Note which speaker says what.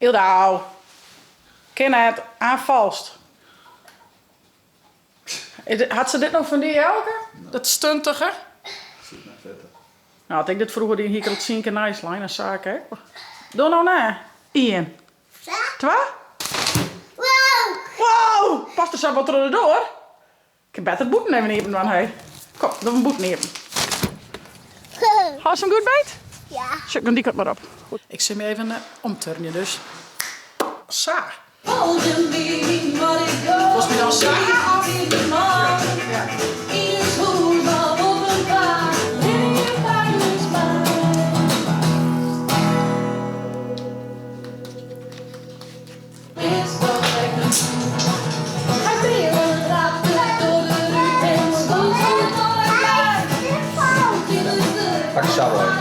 Speaker 1: Yldau. Kin net, oanfalst. Hat se dit no fan dy, Elke? Dat stuntige? Nou, as ik dit froeger dien hie ik der al tsien kear neist lein en Sake ek. Doch no nei. Ien. Twa. Wow! Past der sa wat troch de doar? Ik kin better it bûten even iepen dwaan, hé. Kom, doch him bûten iepen. Hâldst him goed beet?
Speaker 2: Ja.
Speaker 1: Sjoch, dan dy kant mar op. Ik sil my even omturnje dus. Sa. Wolst my dan sa of? Ja.
Speaker 3: Pak de shovel even.